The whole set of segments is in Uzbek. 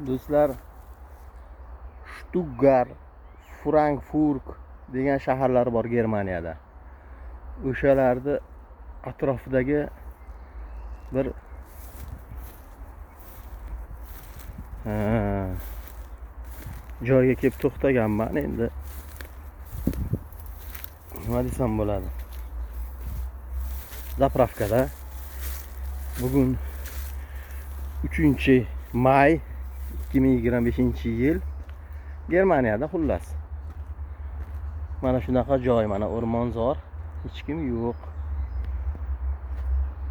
Do'stlar, Stuttgart, Frankfurt degan shaharlar bor Germaniyada. O'shalarni atrofidagi bir joyga kelib to'xtaganman. Endi nima desam bo'ladi? Zapravkada bugun 3 may 2025-yil Germaniyada xullas. Mana shunaqa joy, mana o'rmonzor, hech kim yo'q.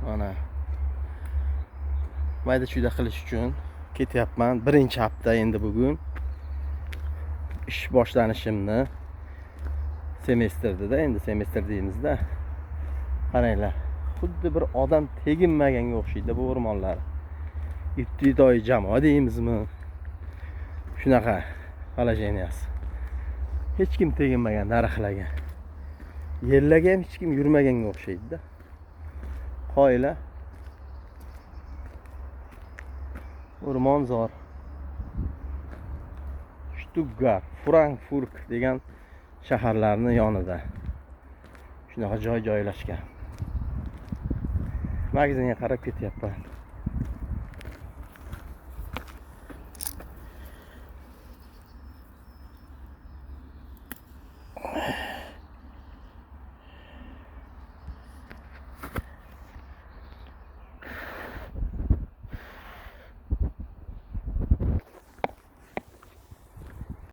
Mana mayda chuyda qilish uchun ketyapman. Birinchi hafta endi bugun ish boshlanishimni semestrda, endi semestr deymizda. Qaranglar, xuddi bir odam teginmaganga o'xshaydi bu o'rmonlar. Ibtidoiy jamoa deymizmi? Shunaqa положенияsi. Hech kim teginmagan daraxtlarga. Yerlarga ham hech kim yurmaganga o'xshaydi-da. Qoyila o'rmonzor. Stuttgart, Frankfurt degan shaharlarning yonida. Shunaqa joy joylashgan. Magazinga qarab ketyapman.